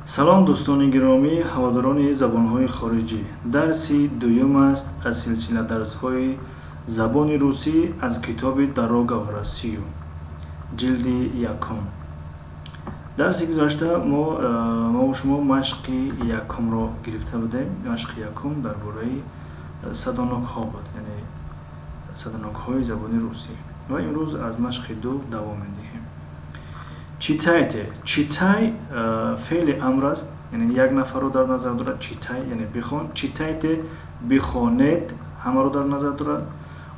Салом, дӯстони гиромӣ, ҳаводорони забонҳои хориҷӣ. Дарси дуюм аст аз силсила дарсҳои забони русӣ аз китоби «Дорога в Россию», ҷилди якум. Дарси гузашта мо шумо машқи якумро гирифта будем. Машқи якум дар бораи садонокҳо буд, яъне садонокҳои забони русӣ, ва имрӯз аз машқи ду давом медиҳем. Читайте. Читай феъли амр аст, яъне як нафарро дар назар дорад. Читай, яъне бихон. Читайте, бихонед, ҳамаро дар назар дорад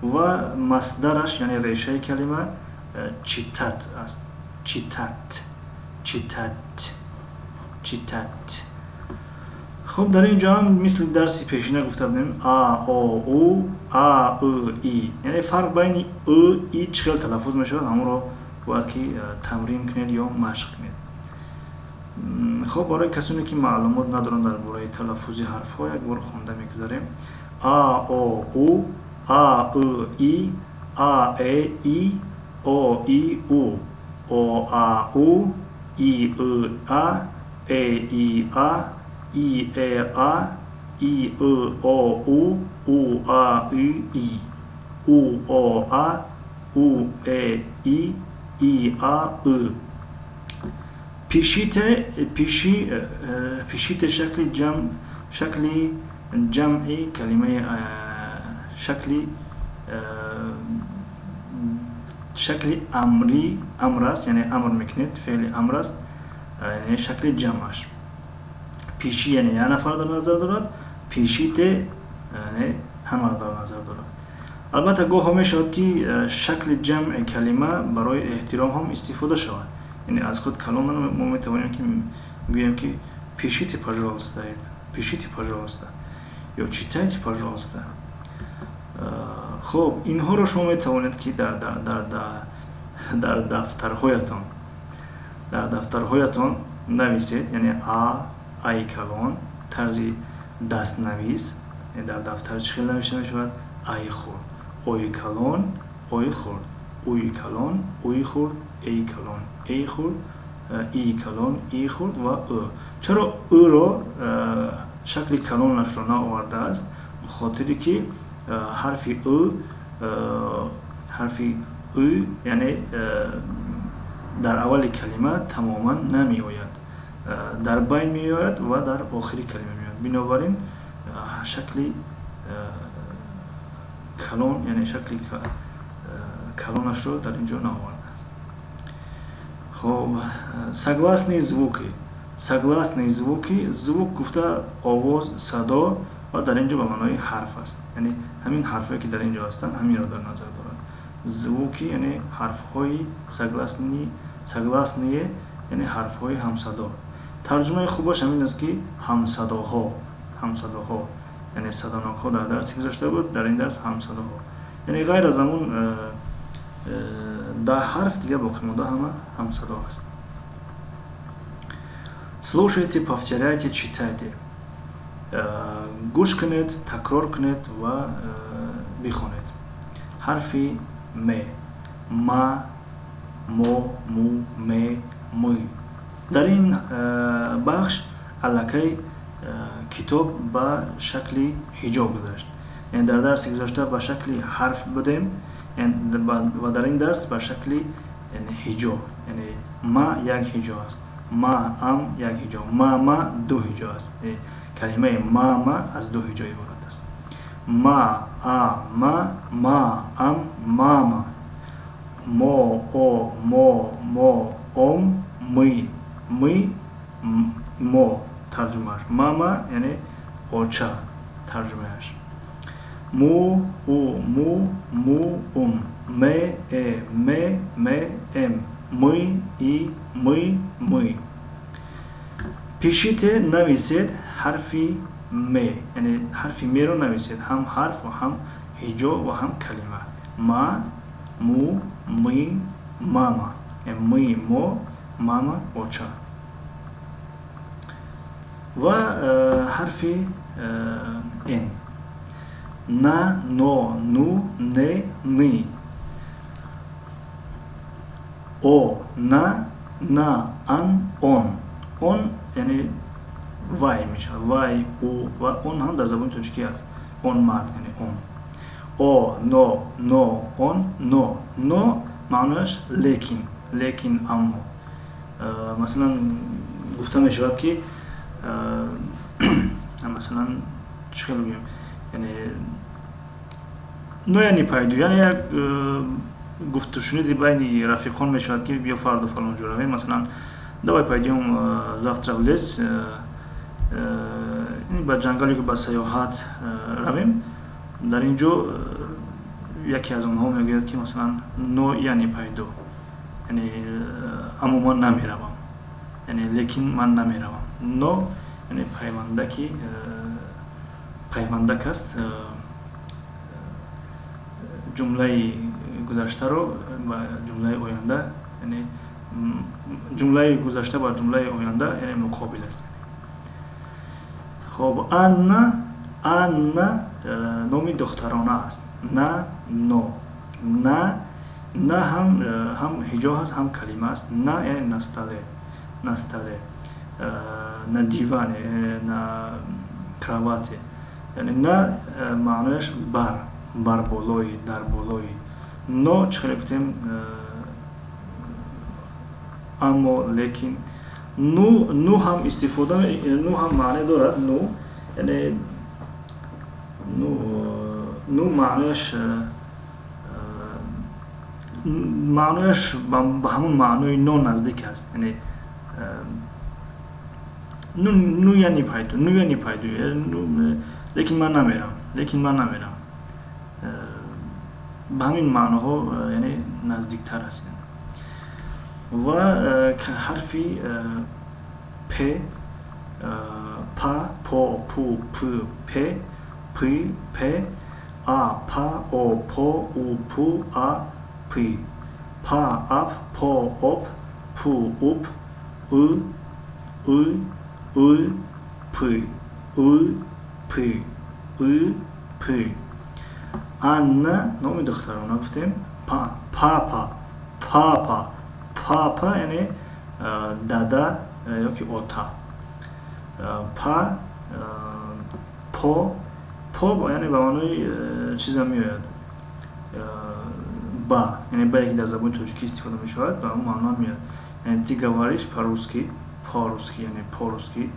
ва масдараш, яъне решаи калима, читать аст. Читать, читать, читать. Хуб, дар ин ҷо ҳам мисли дарси пешина гуфта будем: а, о, у, а, ы, и, яъне фарқ байни ы, и чӣ хел талаффуз мешавад, ҳамонро бояд ки тамрин кунед ё машқ кунед. Хуб, барои касоне ки маълумот надоранд дар бораи талаффузи ҳарфҳо, як бор хонда мегузарем: а, о, у, а, ы, и, а, э, и, о, и, у, о, а, у, и, ы, а, э, и, а, и, э, а, и, ы, о, у, у, а, ы, и, у, о, а, у, э, и, и, а, ы. Пишите, пиши, пишите шакли ҷамъ, шакли ҷамъи калимаи, шакли амрӣ, амр аст, яъне амр мекунед, феъли амр аст, яъне шакли ҷамъаш. Пиши, яъне як нафар дар назар дорад, пишите, яъне ҳамаро дар назар дорад. Албатта, гоҳо мешавад, ки шакли ҷамъи калима барои эҳтиром ҳам истифода шавад, яъне аз худ калон мо метавонем ки гӯем, ки «пишите, пожалуйста», «пишите, пожалуйста» ё «читайте, пожалуйста». Хуб, инҳоро шумо метавонед, ки дар дафтарҳоятон нависед, яъне а, аи калон, тарзи дастнавис дар дафтар чӣ хел навишта мешавад: аи хурд, ои калон, ои хурд, уи калон, уи хурд, эи калон, эи хурд, и калон, и хурд ва ы. Чаро ыро шакли калонашро наовардааст? Хотире ки ҳарфи ы, ҳарфи ы, яъне дар аввали калима тамоман намеояд, дар байн меояд ва дар охири калима меояд. Бинобар ин шакли калон, яъне шакли калонашро дар ин ҷо наовардааст. Хоб, согласные звуки. Согласные звуки, звук гуфта овоз, садо, ва дар ин ҷо ба маънои ҳарф аст, яъне ҳамин ҳарфҳое, ки дар ин ҷо ҳастанд, ҳаминро дар назар дорад. Звуки, яъне ҳарфҳои, согласные, согласные, яъне ҳарфҳои ҳамсадо. Тарҷумаи хубаш ҳамин аст, ки ҳамсадоҳо, ҳамсадоҳо, яъне садонокҳо дар дарси гузашта буд, дар ин дарс ҳамсадоҳо, яъне ғайр аз ҳамун 10 ҳарф дига боқимонда ҳама ҳамсадо аст. Слушайте, повторяйте, читайте. Гӯш кунед, такрор кунед ва бихонед. Ҳарфи м: ма, мо, му, ме, мы. Дар ин бахш аллакай китоб ба шакли ҳиҷо гузашт, яъне дар дарси гузашта ба шакли ҳарф будем ва дар ин дарс ба шакли ҳиҷо, яъне ма як ҳиҷо аст, ма, ам як ҳиҷо, мама ду ҳиҷо аст. Калимаи мама аз ду ҳиҷо иборат аст: ма, а, ма, ма, ам, мама, мо, о, мо, мо, ом, мы, мы, мо. Тарҷумааш мама, яъне оча тарҷумааш. Му, у, му, му, ум, ме, э, ме, ме, эм, мы, и, мы, мы. Пишите, нависед ҳарфи м, яъне ҳарфи меро нависед, ҳам ҳарф ва ҳам ҳиҷо ва ҳам калима: ма, му, мы, мама, мы, мо, мама, оча. Ва ҳарфи н: на, но, ну, не, ны, о, на, на, ан, он. Он. Яъне вай мешавад, вай, ӯ ва он ҳам дар забони тоҷикӣ аст. Он мард, яъне он. О, но, но, он, но. Но маънояш лекин, лекин, аммо. Масалан, гуфта мешавад, ки масалан, чӣ хел гӯем, яъне но я не пойду, яъне як гуфтушуниди байни рафиқон мешавад, ки биё, фардо фалон ҷо равем, масалан, давай пойдём завтра в лес, ба ҷангал ё ба саёҳат равем. Дар ин ҷо яке аз онҳо мегӯяд, ки масалан, но я не пойду, яъне аммо ман намеравам, яъне лекин ман намеравам. Но яъне пайвандаки, пайвандак аст, ҷумлаи гузаштаро ба ҷумлаи оянда, яъне ҷумлаи гузашта ба ҷумлаи оянда, яъне муқобил аст. Хоб, Анна. Анна номи духтарона аст. На, но, на. На ҳам ҳиҷо ҳаст, ҳам калима аст. На яъне на столе, на столе, на диване, на кровати. Яъне на маънояш бар, бар болои, дар болои. Но чӣ хеле гуфтем, аммо, лекин. Ну, ну ҳам истифода, ну ҳам маъне дорад. Ну яъне ну, ну маънояш ба ҳамон маънои но наздик аст. Яъне ну, ну я не пойду, ну я не пойду, лекин ман намерам, лекин ман намерам. Ба ҳамин маъноҳо яъне наздиктар аст. Ва ҳарфи п: па, по, пу, п, пе, п, пе, а, па, о, по, у, пу, а, пи, па, ап, по, оп, пу, уп, ы, ы, ы, п, ы, п, ы, п. Анна номи духтарона гуфтем. Папа, папа, папа яъне дада ёки ота. Па, по, по яъне ба маънои чиза меояд, ба, яъне бае, ки дар забони тоҷикӣ истифода мешавад, ба он маъно меояд. Яъне ты говоришь по-русски, по-русски, яъне по-русски,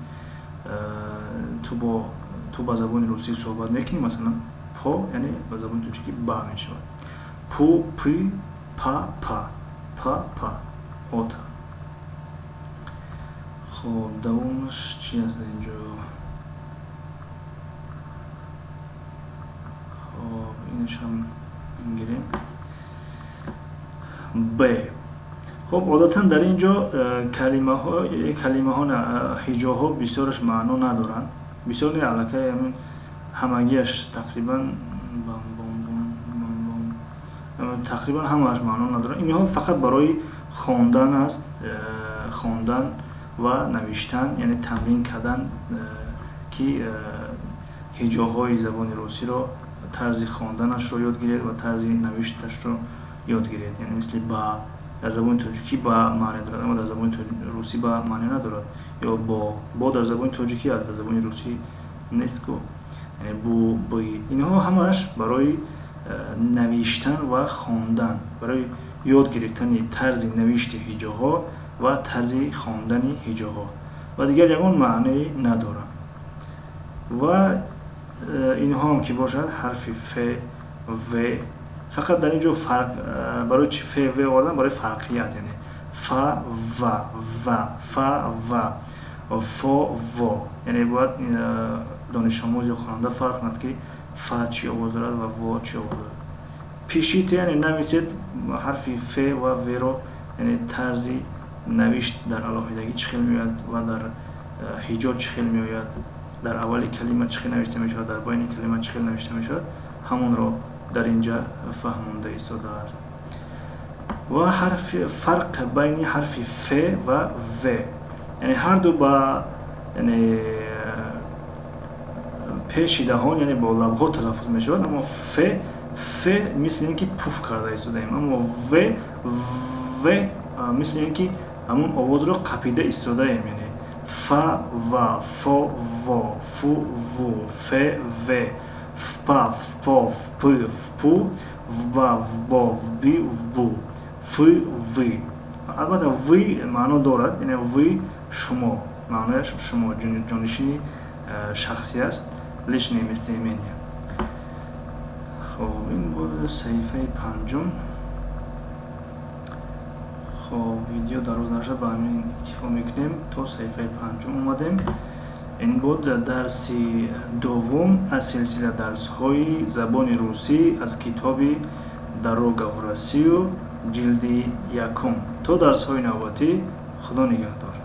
ту ба забони русӣ суҳбат мекунӣ, масалан. По яъне ба забони тоҷикӣ ба мешавад. Пу, пи, па, па, па, па, ота. Хоб, давомаш чи аст дар инҷо? Хоб, инашам гирем. Б. Хоб, одатан дар ин ҷо калимаҳо, ҳиҷоҳо бисёраш маъно надоранд. Бисёр не, аллакай ҳамин ҳамагиаш тақрибан, тақрибан ҳамааш маъно надоранд. Инҳо фақат барои хондан аст, хондан ва навиштан, яъне тамрин кардан, ки ҳиҷоҳои забони русиро, тарзи хонданашро ёд гиред ва тарзи навишташро ёд гиред. Яъне мисли ба, дар забони тоҷикӣ ба маъне дорад, аммо дар забони русӣ ба маъне надорад. Ё бо, бо дар забони тоҷикӣ аст, дар забони русӣ нест ку. Яъне бу, би, инҳо ҳамааш барои навиштан ва хондан, барои ёд гирифтани тарзи навишти ҳиҷоҳо ва тарзи хондани ҳиҷоҳо ва дигар ягон маъное надоранд. Ва инҳоам ки бошад, ҳарфи ф, в. Фақат дар ин ҷо фарқ, барои чи ф, в овардан? Барои фарқият, яъне фа, ва, ва, фа, ва, фо, во. Яъне бояд донишомӯз ё хонанда фарқ кунад, ки фа чӣ овоз дорад ва во чӣ овоз дорад. Пишите, яъне нависед ҳарфи ф ва в-ро, яъне тарзи навишт дар алоҳидагӣ чӣ хел меояд ва дар ҳиҷо чӣ хел меояд, дар аввали калима чӣ хел навишта мешавад, дар байни калима чӣ хел навишта мешавад, ҳамонро дар инҷа фаҳмонда истодааст. Ва ҳарфи, фарқ байни ҳарфи ф ва в, яъне ҳарду ба, яъне пеши даҳон, яъне бо лабҳо талаффуз мешавад, аммо ф, ф мисли ин ки пуф карда истодаем, аммо в, в мисли ин ки ҳамон овозро қапида истодаем, яъне Фа, ва, фо, во, фу, ву, фе, ве, фпа, фпо, фпы, фпу, вба, вбо, вби, вбу, фы, вы. Албатта, вы маъно дорад, яъне вы, шумо, маънояш шумо, ҷонишини шахсӣ аст, личное местоимение. Хоб, ин буд саҳифаи панҷум. Хоб, видео дароз нашад, ба ҳамин иктифо мекунем. То саҳифаи панҷум омадем. Ин буд дарси дуввум аз силсила дарсҳои забони русӣ аз китоби «Дорога в Россию», ҷилди якум. То дарсҳои навбатӣ, Худо нигаҳдор.